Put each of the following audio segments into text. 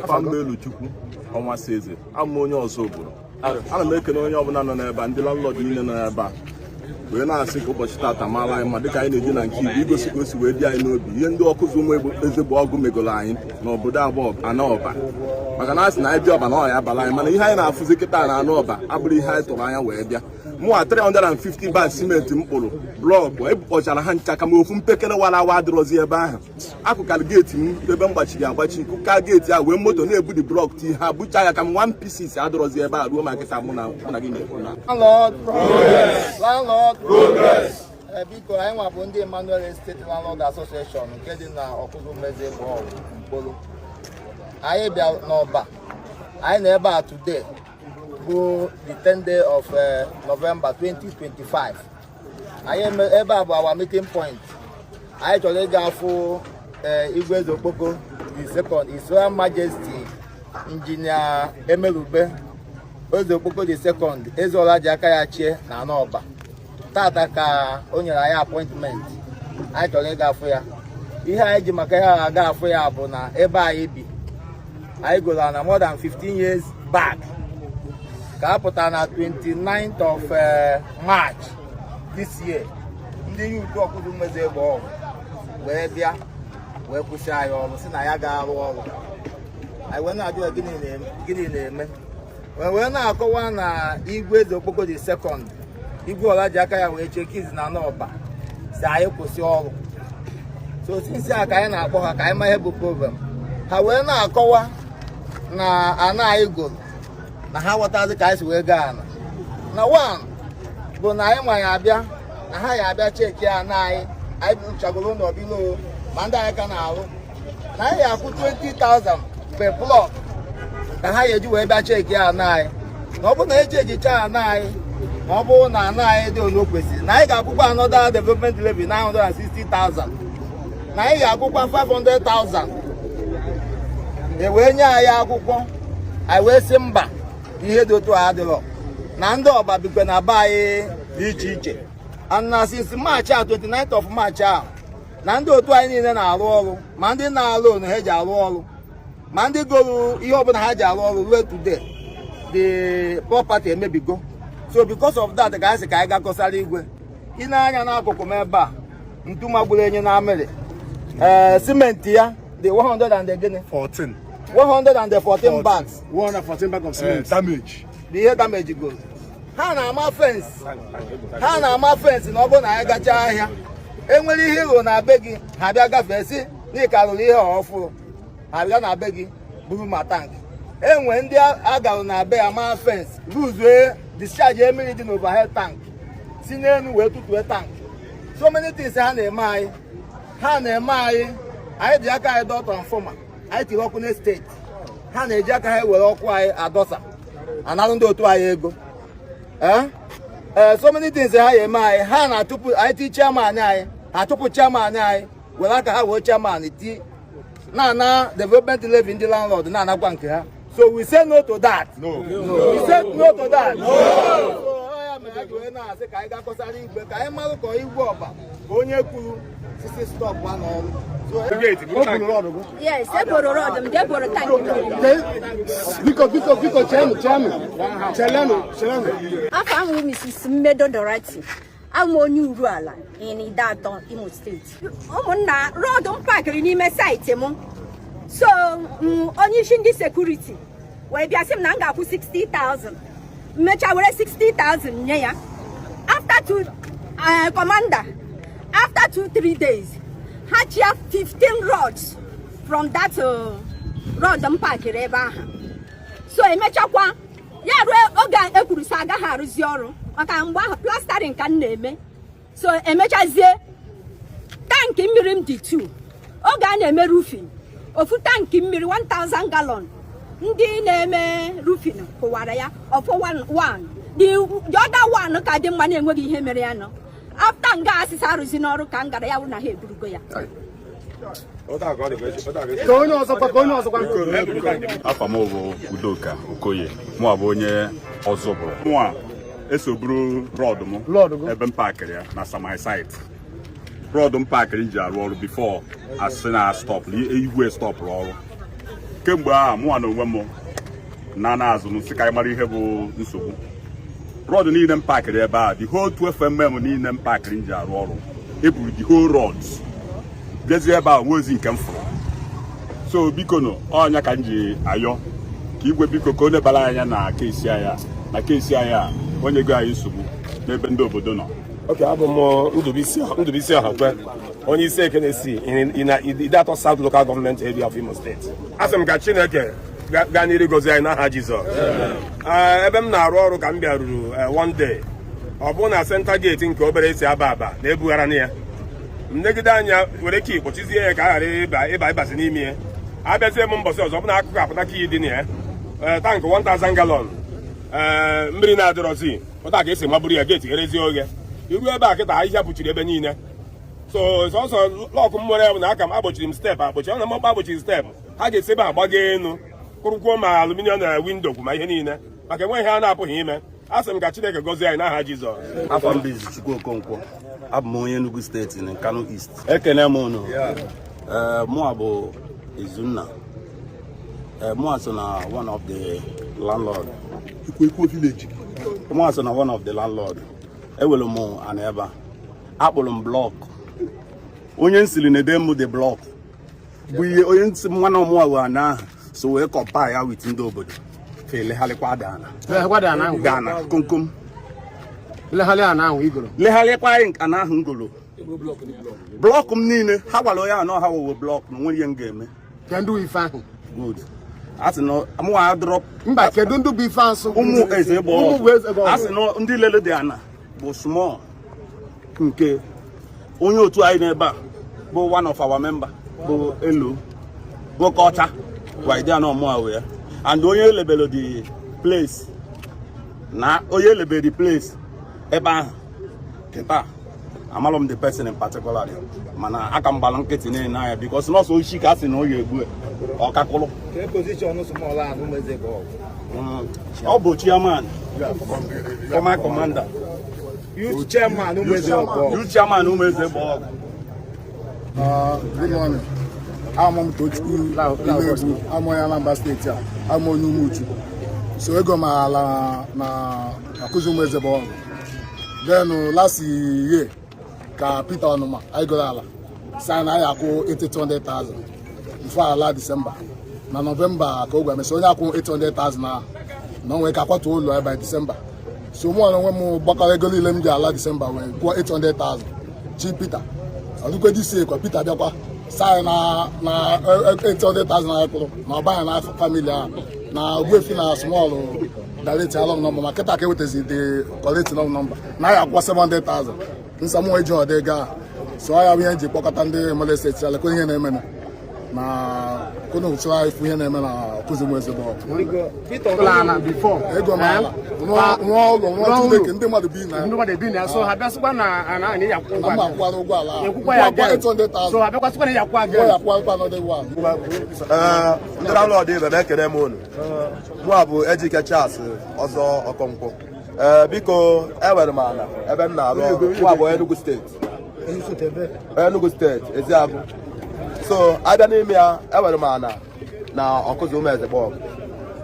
Afa m Eluchukwu ọnwa si eze abụ m onye Ọzụbụlụ. Ana m ekene onye ọbụla nọ n'ebe a, ndị landlord niile nọ n'ebe a, wee na-asị ka ụbọchị taata maara anyị mma, dịka anyị na-eji na nke Igbo igosi ka o si wee dị anyị n'obi ihe ndị Ọkụzụ Ụmụ Ezegbo Ọgụ megoro anyị n'obodo abụọ anọ ọba, maka na a sị na anyị bịa ọba na ọ ya abala anyị. Mana ihe anyị na-afụzi kịta na anụ ọba abụrụ ihe anyị tụrụ anya wee bịa. Mụnwa, 350 bag simenti m kpụrụ, block ebukpọchara ha ncha, kama ofu mpekere wara awa adịrọzi ebe ahụ. Akụkara gate m ebe m gbachiri agbachi, kụka gate ahụ, wee moto na-ebu the block ti ha bucha ya, kama one pieces adịrọzi ebe a ruo ma kịta mụ na gị na-ekwu na. Landlord progress. Landlord progress. Biko, anyị nwa bụ ndị Emmanuel Estate Landlord Association nke dị na Ọkụzụ Mezegbo Mkpolu. Anyị bịa n'Ọba. Anyị nọ ebe a today bụ the 10th day of November 2025. Anyị ebe a bụ our meeting point. Anyị chọrọ ịga afụ Igwe Eze Okpoko the second, His Royal Majesty Engineer Emerube Eze Okpoko the second, eze ọla ji aka ya chie na anọ ọba. Tata ka o nyere anyị appointment. Anyị chọrọ ịga afụ ya. Ihe anyị ji maka ya aga afụ ya bụ na ebe anyị bi, anyị goro na more than 15 years back, ka a pụtara na 29th of March this year, ndị youth Ọkụzụ Mezegbo ọgụ wee bịa wee kwụsị anyị ọrụ, si na ya ga-arụ ọrụ. Anyị wee na-ajụ ya gịnị na-eme, wee na-akọwa na Igwe Eze Okpoko the second, Igwe ọla ji aka ya wee chee kizi na n'ọba, si anyị kwụsị ọrụ. So since a ka anyị na-akpọ ha ka anyị ma ihe bụ problem ha, wee na-akọwa na ana anyị goro na ha ghọtazi ka anyị si wee gaa ana na one bụ na anyị nwa ya abịa na ha ya abịa check ana anyị. Anyị rụchagoro ụlọ bilo, ma ndị anyị ka na-arụ, na anyị ya akwụ 20,000 per plot ka ha ya eji wee bịa check ana anyị, na ọ bụrụ na eji ejicha ana anyị, ma ọ bụrụ na ana anyị dị onu o kwesịrị, na anyị ga-akwụkwa another development levy 960,000, na anyị ga-akwụkwa 500,000. E wee nye anyị akwụkwọ. Anyị wee sị mba, ihe dị otu a adịrọ, na ndị ọba bikwe na be anyị dị iche iche, and na since March a, 29th of March a, na ndị otu anyị niile na-arụ ọrụ, ma ndị na-alụ onu ha ji arụ ọrụ, ma ndị goro ihe ọbụla ha ji arụ ọrụ, ruo today the property emebigo. So because of that ka anyị sị ka anyị gakọsara igwe. Ị na-anya n'akụkụ m ebe a, ntu magburu enye na amịrị, ee, simenti ya dị 100 and gịnị? 14. 114 bags. 114 bag of cement. Damage. Bụ ihe damage goro. Ha na-ama fence, ha na-ama fence, na ọ bụrụ na anyị gachaa ahịa, enwere ihe ịrụ na be gị, ha bịa gafee, si na ị ka rụrụ ihe ọfụrụ, ha bịa na be gị buru ma tank. Enwe ndị agarụ na be ya maa fence, ruzue discharge mmiri dị n'overhead tank, si n'elu wee tụtue tank. So many things ha na-eme anyị, ha na-eme anyị. Anyị ji aka anyị dọọ transformer anyị tiri ọkụ n'estate. Ha na-eji aka ha ewere ọkụ anyị adọsa, analụ ndị otu anyị ego. Ee, so many things ha ya eme anyị. Ha na-atụpụ anyị, ti chairman anyị, ha tụpụ chairman anyị, were aka ha wee chairman ti na-ana development levy ndị landlord na-anakwa nke ha. So we say no to that. No. We say no to that. No. So ọ ya mere anyị ji wee na-asị ka anyị gakọsara igwe, ka anyị marụ ka igwe ọba ka onye kwuru sisi stop ha n'ọrụ. So Yes, eboro rod m, eboro tank mmiri. Biko, biko, biko, chenụ, chenụ, chelenụ, chelenụ. Afọ ahụ, Mrs. Mmedo Dorothy, abụ m onye Uruala in Ideato, Imo State. Ụmụnna, rod m pakịrị n'ime site m. So onye isi ndị security wee bịa sị m na m ga-akwụ 60,000. Mmecha were 60,000 nye ya. After two commander, after 2-3 days, ha chia 15 rods from that rod m pakịrị ebe ahụ. So emechakwa ya ruo oge ekwuru sị agaghị arụzi ọrụ, maka mgbe ahụ plastering ka m na-eme. So emechazie, tank mmiri m dị 2. Oge a na-eme roofing, ofu tank mmiri 1000 gallon, ndị na-eme roofing kụwara ya ọfọ one, the other one ka dị mma, na-enweghị ihe mere ya nọ. After nga asịsa arụzi n'ọrụ ka m gara, ya wụ na ha eburugo ya. Ka onye ọzọkwa, ka onye ọzọkwa. Afa m bụ Udoka Okoye. Mụa bụ onye Ọzụbụrụ. Mụa esoburu rod m Rod gị? ebe m pakịrị ya na Samai site. Rod m pakịrị ji arụ ọrụ before asị na stop, igwe stọpụrụ ọrụ kemgbe ahụ. Mụnwa na onwe m na na-azụ m sị ka anyị mara ihe bụ nsogbu. Rod niile m pakịrị ebe a, the whole 12 mm niile m pakịrị m ji arụ ọrụ, eburu the whole rods bịazie ebe a, nwe ozi nke m fụrụ. So biko nụ, ọnya ka m ji ayọ ka igwe biko ka o lebara anya na case anya na case anya onye go anyị nsogbu n'ebe ndị obodo nọ. Ok, abụ m Ndụbụisi Ọhakwe, onye isi Ekenesi in Ideato South Local Government Area of Imo State. Asị m ka Chineke gaa n'iru gozi anyị n'aha Jizọs. Ebe m na-arụ ọrụ ka m bịaruru one day, ọ bụrụ na center gate nke obere esi aba aba na-ebughara ya, m negide anya were key kpọchizie ya ka a ghara ịba ịba ịbazi n'ime ya. Abịazie m mbọsị ọzọ, ọ bụ na akụkụ apụta key dị na ya. Tank 1000 gallon, ee, mmiri na-adịrọzi pụta ka esi maburu ya. Gate gherezie oghe. Iru ebe a kịta, ahịhịa buchiri ebe niile. So sọsọ luck m nwere bụ na aka m agbochiri m step agbochi. Ọ na mgba agbochiri step, ha ga-esi ebe a gbago elu, kụrụkwuo ma aluminium na window ma ihe niile, maka enweghị ihe a na-apụghị ime. A sị m ka Chineke gọzie anyị n'aha Jizọs. Afọ m bụ Izuchukwu Okonkwo. Abụ m onye Enugu Steeti na Nkanu East. Ekene m unu. Ee, mụa bụ Izunna. Ee, mụa so na one of the landlord. Ikwo village. Mụa so na one of the landlord. Ewere m ana ebe a, akpụrụ m block. Onye nsiri na-ede m the block bụ ihe onye nsị nwa na ọmụwa wee ana ahụ, so wee kọpa ya with ndị obodo ka elegharịkwa dana dana komkom. Legharị ana ahụ igoro. Legharịkwa anyị ana ahụ ngolo, block m niile. Ha gwara onye ahụ na ọha wewe block na onwere ihe m ga-eme. Kedu ife ahụ? Good, a sị na mụnwa adọrọ. Mba, kedu ndị bụ ife asụ? Ụmụ eze gba. Ụmụ bụ eze gba. A sị na ndị lele dị ana bụ small nke onye otu anyị n'ebe a bụ one of our member bụ elu nwoke ọcha gwa idea na ọmụa wee and onye elebere the place na onye elebere the place ebe ahụ kịta. Amalụ m the person in particular, mana aka m gbara nkịtị na-ene anya because nọọsụ ochi ka a sị na ọ ga-egbu ọkakwụrụ. Position small ahụ Ụmụeze bụ Ọ bụ chairman, former commander. Youth chairman Ụmụeze bụ. Youth chairman Ụmụeze bụ ọgụ. Good morning. Amụ m Tochukwu Imegwu, amụ onye Anambra Steeti a, amụ onye Umuchu. So ego m ala na akụzi Ụmụeze bụ ọgụ. Then last year ka Peter Ọnụma anyị goro ala si anyị na anyị akwụ 800,000 before ala December. Na November ka o gwara mesị onye akwụ 800,000 na na o nwere ka akwatuo ụlọ ya by December. So mụ na onwe m gbakọrọ ego niile m ji ala December wee kwụọ 800,000 chi Peter. Ọdụkwe isi kwa Peter bịakwa sị anyị na 800,000 anyị kwụrụ na ọba ya na family ahụ na Ogbuefi na small direct along number, ma kịta ka ewetazi the correct long number na anyị akwụkwọ 700,000. Nsa mụ eji ọdị ego ahụ, so ọ ya bụ ihe nji kpọkọta ndị Emole Steeti alekwa ihe na-eme na kono usoro anyị fụ ihe na-eme na ọkụzi m ezigbo ego m ala rụọ ụlọ, rụọ Chineke ndị mmadụ bi na Ndị mmadụ ebi na ya, so ha bịasịkwa na ana na ịyakwụ na ụgwọ. mma akwụkwara ụgwọ ala ahụ. Ekwukwa ya Nkwụ again. 800,000. So ha bịakwasịkwa na ịyakwụ Kwụọ again. ya akwụkwara another one. Ee, ndị landlord ibe m, ekene m unu. Mụa bụ Ejike Charles Ọzọ Ọkọnkwọ. Ee, biko, enwere m ala ebe m na-arụ ọrụ. Mụa bụ Enugu Steeti, Enugu Steeti, Eziagụ. So abịa n'ime ya, enwere m ala na Ọkụzụ Ụmụeze Gbọg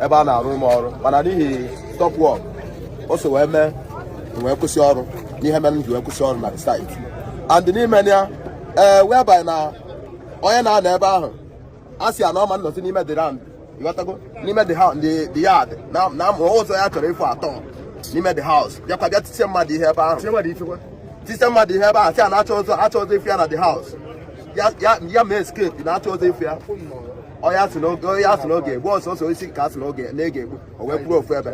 ebe a na-arụ m ọrụ, mana n'ihi stop work o so wee mee m wee kwụsị ọrụ. N'ihe mere m ji wee kwụsị ọrụ na the site and n'ime ya, ee, whereby na onye na-anọ ebe ahụ a sị ya na ọma nnọzi n'ime the land, ịghọtago, n'ime the house, the yard, na ụzọ ya chọrọ ịfụ atọ n'ime the house, bịakwa bịa tisie mmadụ ihe ebe ahụ, tisie mmadụ ihe ebe ahụ, sị ya na achọ ụzọ, achọ ụzọ ịfụ ya na the house ya ya ya mee escape na achọ ụzọ ịfụ ya. Onye asị n'oge egbu ọsọsọ osisi ka asị n'oge na ege egbu o wee kwuru ofu ebe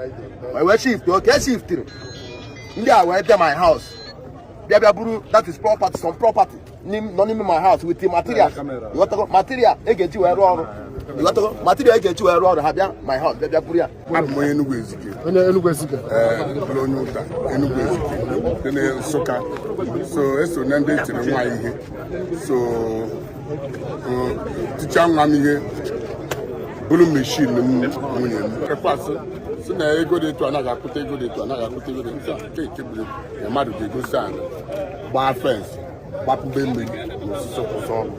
o wee shift oke shiftiri ndị a wee bịa my house, bịa bịa buru, that is property, some property nọ n'ime my house with the material, ịghọtago, material e ga-eji wee rụọ ọrụ, ịghọtago, material e ga-eji wee rụọ ọrụ. Ha bịa my house, bịa bịa buru ya. Abụ m onye Enugu Ezike. Onye Enugu Ezike. Ee, bụrụ onye ụta Enugu Ezike dị na Nsụka. So eso na ndị tiri nwa ihe, so ticha nwa m ihe, bụrụ machine m nwunye m ekwasị si na ego dị etu anaghị akwụta, ego dị etu anaghị akwụta, ego dị etu a nke nke bụrụ na mmadụ ga-egosi ala gbaa fence. Gbapụbe mmiri na osisi kwụsị ọrụ.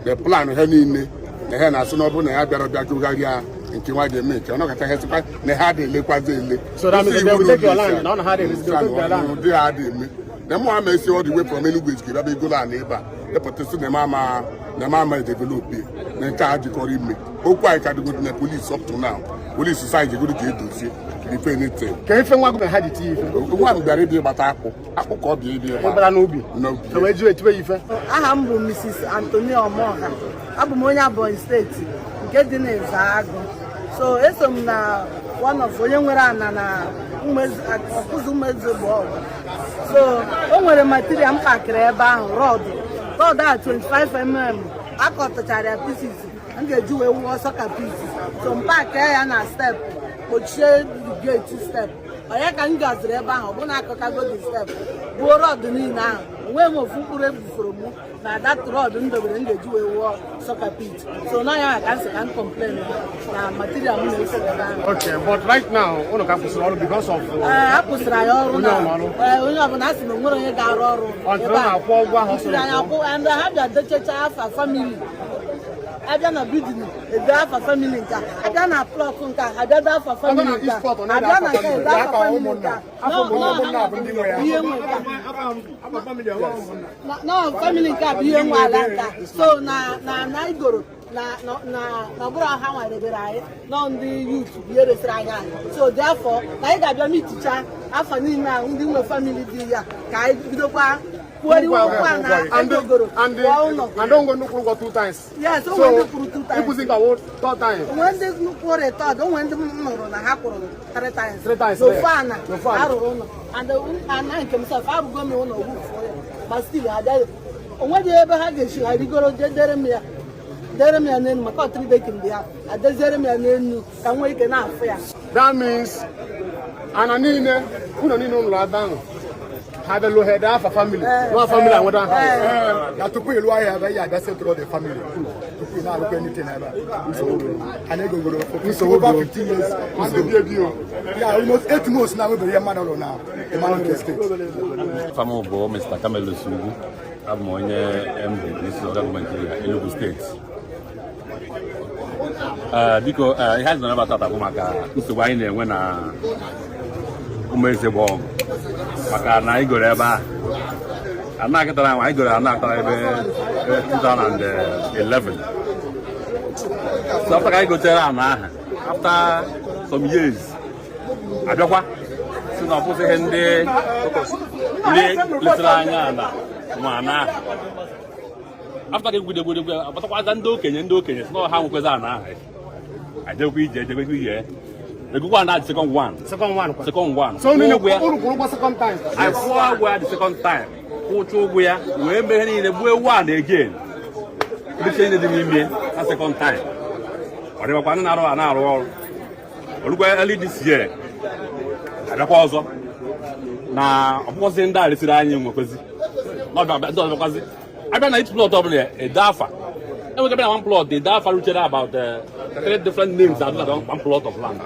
The plan ha niile na ha na-asị na ọ bụrụ na ya bịara bịa jụgharịa nke nwa ga-eme nke ọnọkọta ha sịkwa na ha dị elekwazi ele. So that means they will take your land, na ọ na ha dị elezi, they will take their land. Ụdị ha dị eme na mụ ama esi all the way from Enugu Ezike bịa egolo ala ebe a epụta sị na m ama na m ama develop na nke a jikọrọ ime okwu anyị ka dịgodo na police. Up to now, police sị anyị jegodo ka edozie before anything. Ka ife nwa gị ha ji tinye ife? Nwa m bịara ịbịa ịgbata akpụ, akpụ ka ọ bịa ịbịa ịgba. Ịgbara n'ubi. N'ubi. E wee jụ etibe ya ife. Aha m bụ Mrs. Antonia Omoha. Abụ m onye Ebonyi Steeti nke dị n'Ezeagụ. So eso m na one of onye nwere ana na Ọkụzụ Ụmụezegbeọgụ. So o nwere material m pakịrị ebe ahụ, rod rod a 25 mm akọtachara ya pieces m ga-eji wee wuo soak pit. So m paakịa ya na step, kpochie gate step. Onye ka m gaziri ebe ahụ, ọ bụ na akọkago the step, buo rod niile ahụ. Onweghị m ofu mkpụrụ ebufuru m na that rod m dobere m ga-eji wee wuo soak pit. So na ya ka m sị ka m complain na material m na-esi ebe ahụ. Okay, but right now ụnụ ka kwụsịrị ọrụ because of Ee, a kwụsịrị anyị ọrụ. Onye Na ọbụla ọrụ? Ee, onye ọbụla a sị na onwere onye ga-arụ ọrụ Until ebe a. na-akwụ ụgwọ ahụ ọ sịrị Until anyị kwụọ. akwụ, and ha bịa dechecha afa family. Abịa na building, ede afa family nke a. Abịa na plot nke a, abịa dee afa family na nke a. East Port, ọ na-ede Abịa na afa nke a, ede family. afa family nke a. Afọ ụmụnna bụ ndị nwe ya. Ihe nwe nke a. Na family nke a bụ ihe nwe ala nke a. So na igoro na ọ bụrụ ha nwarebere anyị nọ, ndị youth bụ ihe resịrị anyị ala. So therefore na anyị ga-abịa miticha afa niile ahụ ndị nwe family dị ya, ka anyị bidokwa kwuoriwe okwu a na egogoro pụọ ụlọ. And don't go nnukwu ụgwọ two times. Yes, o nwere ndị kwuru two times. Ịkwụsị nke ọwụ third time. Onwe ndị kwụrụ third, onwe ndị m nụrụ na ha kwụrụ three times. Three times, n'ofu yeah. ana. N'ofu ana. Arụrụ ụlọ and ana nke m sef, arụgo m ụlọ wufuo ya, ma still ha abịaghị. Onweghị ebe ha ga-esi ha rigoro jee dere m ya, dere m ya n'elu, maka ọtịrị dekin dị ya, adeziere m ya n'elu ka m nwee ike na-afụ ya. That means ana niile, ụlọ niile ụlọ ebe ahụ, ha bịa ha ede afa family nwa family anweta ha. Na tupu ịlụ ahịa ebe ya abịa settle the family tupu ị na-arụkwa anything ebe a. Nsogbu anyị egogoro Nsogbu over dị o. 15 years. Ebi ebi o. Ya almost 8 months na nwebere ihe mmadụ lụrụ na Emmanuel Estate. Afa m bụ Mr. Camelus Ugwu. Abụ m onye Embu n'isi local government area, Enugu Steeti. Ee, biko, ihe anyị nọ ebe a tata bụ maka nsogbu anyị na-enwe na Ụmụezegbeọgụ, maka na anyị goro ebe a ana akịtara ahụ. Anyị goro ana akịtara ebe 2011. So after ka anyị gotere ana ahụ, after some years, abịakwa si na ọ bụzighị ndị letara anya ala nwa ana ahụ. After ka egwuregwu abatakwaza ndị okenye si na ha nwekwezi ana ahụ, ejekwa ije, ejekwa ije, egwukwa na second one. Second one kwa. Second one. So unu kwụọ ụgwọ ya. Unu kwụrụ ụgwọ second time. Anyị kwụọ ụgwọ ya the second time, kwụcha ụgwọ ya, wee mee ihe niile, gbuo ewu a na again, mechie niile dị n'ime na second time. Ọ dịbakwa ndị na-arụ a na-arụ ọrụ olugbo. Early this year, abịakwa ọzọ na ọbụkwazị ndị a resiri anyị nwekwezi na ọbịa ndị ọzọ bịakwazi abịa na each plot ọbụla ede afa enwere. Bịa na one plot, ede afa ruchere about three different names adị na one plot of land.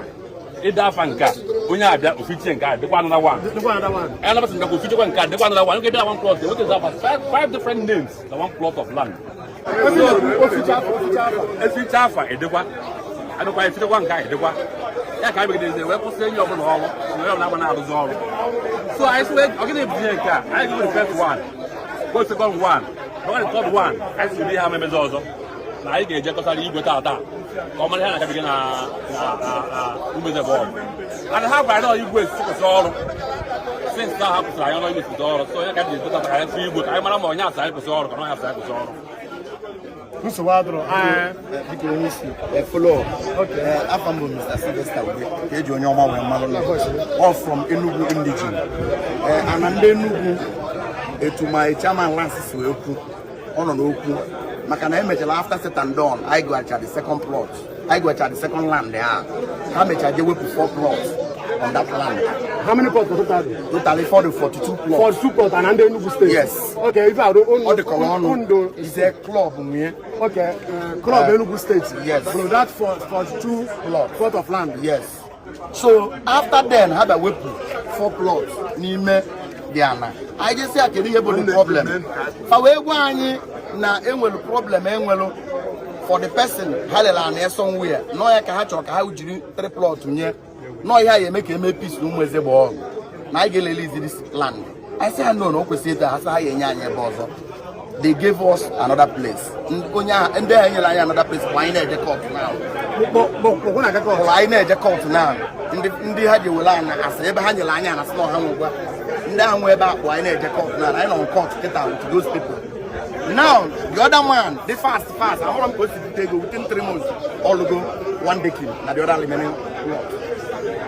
Ede afa nke a, onye abịa ofichie nke a, dịkwa another one. Dịkwa another one. Another person bịakwa ofichekwa nke a, dịkwa another one. Nke bịa na one plot, enwekezi afa five different names na one plot of land. Oficha afa, oficha afa. Eficha afa edekwa, adịkwa efichekwa nke a, edekwa ya. Ka anyị megidezi wee kwụsị enyi ọbụla ọrụ na onye ọbụla agba na-arụzi ọrụ. So anyị sị ọ gịnị ebinye nke a? Anyị go the first one, go second one, go the third one. Anyị sị ihe ha memezi ọzọ na anyị ga-ejekọtara igwe tata ka ọ mara ihe na-agabiga na Ụmụezegbeọgụ. And ha gwara na igwe kwụsị ọrụ. Since na ha kwụsịrị anyị ọrụ, igwe kwụsị ọrụ. So ya ka anyị ji tata ka anyị fụ igwe, ka anyị mara ma onye asị anyị kwụsị ọrụ ka na onye asị anyị kwụsị ọrụ. Nsogbu adịrọ. Biko, onye isi, follow. Afa m bụ Mr. Sylvester Ude, ka eji onye ọma wee mara, all from Enugu indigene. Ana ndị Enugu, etu my chairman Lance si wee kwu, ọ nọ n'okwu, maka na emechara after set and done, anyị gwacha the second plot, anyị gwacha the second land ha. Ha mechara je wepụ four plots on that land. How many plots total? Totally 42 plots. 42 plots and ndị Enugu State? Yes. Okay, ife arụ Ọ dịkọrọ ọnụ. Ndo. Is a club nwee. Okay, club Enugu State. Yes. So that for 42 plot. Plot of land. Yes. So after then, ha bịa wepụ four plots n'ime. dị ana. Anyị jesi ya, kedu ihe bụ the problem? Fa wee gwa anyị na enwelu problem, enwelu for the person ha lere ana somewhere nọ ya ka ha chọrọ ka ha jiri three plot nye nọọ ihe a ya eme ka eme peace na Ụmụeze gba ọgụ na anyị ga-elele this land. Anyị sị ha no, na o kwesịrị ịta ha sị ha ya enye anyị ebe ọzọ. They gave us another place. Onye ahụ, ndị ahụ enyere anyị another place bụ anyị na-eje court now. Bụ anyị na-eje court now. Ndị ha ji were ana asị ebe ha nyere anyị ana sị na ọha nwekwa ndị ahụ nwe ebe akpụ. Anyị na-eje court now. Anyị nọ court kịta with those people now. The other man dị fast fast, ahụrụ m ka o si bute ego within 3 months, ọlụgo one decade na the other remaining plot.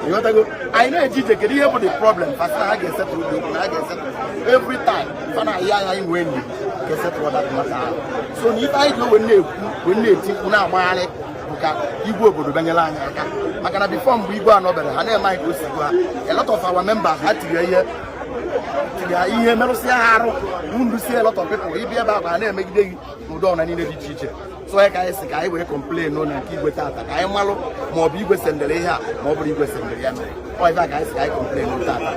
Ịghọtago? Anyị na-eje ije, kedu ihe bụ the problem? Fa sị na ha ga-esetụrụ dị okwu, na ha ga-esetụrụ. Every time fa na-ayị anyị, anyị nwee ndidi ka esetụrụ that matter ahụ. So na ife anyị ji wee na-ekwu, wee na-eti mkpu, na-agbagharị bụ ka igwe obodo bịanyere anyị aka, maka na before, mgbe igwe anọbere, ha na-eme anyị ka o si gwa ha. A lot of our members, ha tiri ihe, tiri ha ihe, merụsịa ha arụ, wundusie a lot of people. Ịbịa ebe ahụ, ha na-emegide gị n'ụdị ọna niile dị iche iche. So ya ka anyị si ka anyị wee complain na nke igwe tata, ka anyị malụ ma ọ bụ igwe sendere ihe a, ma ọ bụrụ igwe sendere ya mere. Ọ ife a ka anyị si ka anyị complain tata.